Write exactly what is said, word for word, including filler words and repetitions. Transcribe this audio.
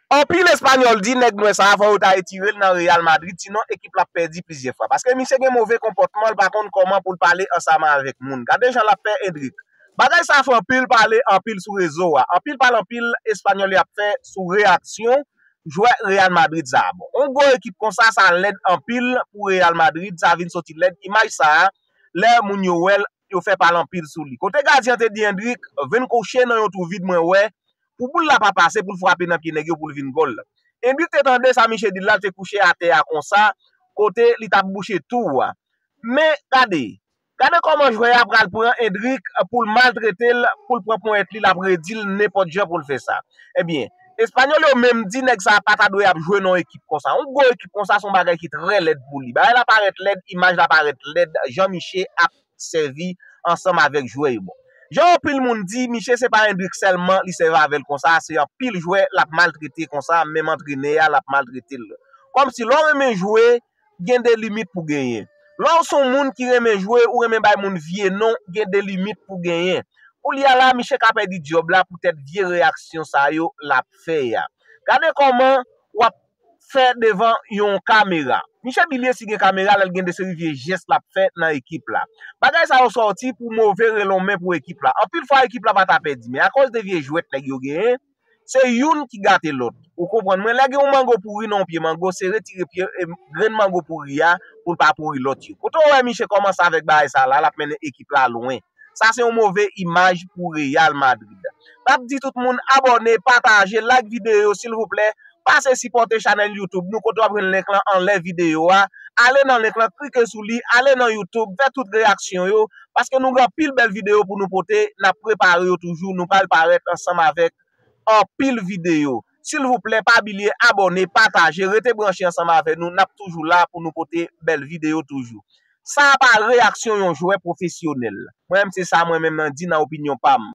Anpil Espanyòl di nèg nwè sa a fò yo ta retire l nan Real Madrid, sinon ekip la ap pèdi plizyè fwa. Paske misye gen move konpòtman, l pa konn kòman pou l pale ansanm avèk moun. Gade jan l ap fè Endrick. Bagay sa a fè anpil pale anpil sou rezo a. Anpil pale anpil Espanyòl y ap fè sou reyaksyon jwè Real Madrid sa a. Bon, yon gwo ekip konsa, sa lèd anpil pou Real Madrid, sa vin soti lèd. Imaj sa a, lè moun yo wè l, yo fè pale anpil sou li. Kote gadyen an te di Endrick, vin kouche nan yon twou vid mwen wè, pou boul la pa pase, pou l frape nan pye nèg yo, pou l vin gòl. Endrick te tande sa misye di l la, l te kouche atè a konsa, kote li t ap bouche twou a. Men, gade, gade kòman jwè a pral pran Endrick pou l maltrete l, pou l pran ponyèt li, l ap redi l nenpòt jan pou l fè sa. Ebyen, Espanyòl yo menm di nèg sa a pa ta dwe ap jwe nan yon ekip konsa. Yon gwo ekip konsa, se yon bagay ki trè lèd pou li. Bagay la parèt lèd, imaj la parèt lèd, jan misye ap sèvi ansanm avèk jwè yo. Bon, jan anpil moun di, misye se pa Endrick sèlman li sèvi avè l konsa, se anpil jwè l ap maltrete konsa, menm antrenè a l ap maltrete l. Kòmsi lè w renmen jwe, gen de limit pou genyen. Lè w se yon moun ki renmen jwe, ou renmen bay moun vye non, gen de limit pou genyen. Koulye a la, misye ka pèdi djòb la poutèt vye reyaksyon sa yo l ap fè a. Gade kòman w ap fè devan yon kamera. Misye bilye si gen kamera lè l gen de seri vye jès l ap fè nan ekip la. Bagay sa yo sòti pou move renonmen pou ekip la. Anpil fwa ekip la pa ta pèdi, men akoz de vye jwèt nèg yo genyen, se youn ki gate lòt. Ou konprann mwen? Lè gen yon mango pouri nan yon pye mango, se retire pye, e, grenn mango pouri a pou l pa pouri lòt yo. Kote w wè misye kòmanse avèk bagay sa la, l ap mennen ekip la lwen. Sa se yon move imaj pou Real Madrid. N ap di tout moun abòne, pataje, like videyo yo, silvouplè. Pase sipòte chanèl YouTube nou kote w ap jwenn link lan anlè videyo a. Ale nan link lan, klike sou li, ale nan YouTube, fè tout reyaksyon yo, paske nou gen anpil bèl videyo pou nou pote, n ap prepare yo toujou, nou pral parèt ansanm avèk anpil videyo. Silvouplè, pa bliye abòne, pataje, rete branche ansanm avè nou, n ap toujou la pou nou pote bèl videyo toujou. Sa a pa reyaksyon yon jwè pwofesyonèl. Mwen menm se sa mwen menm mwen di nan opinyon pa m.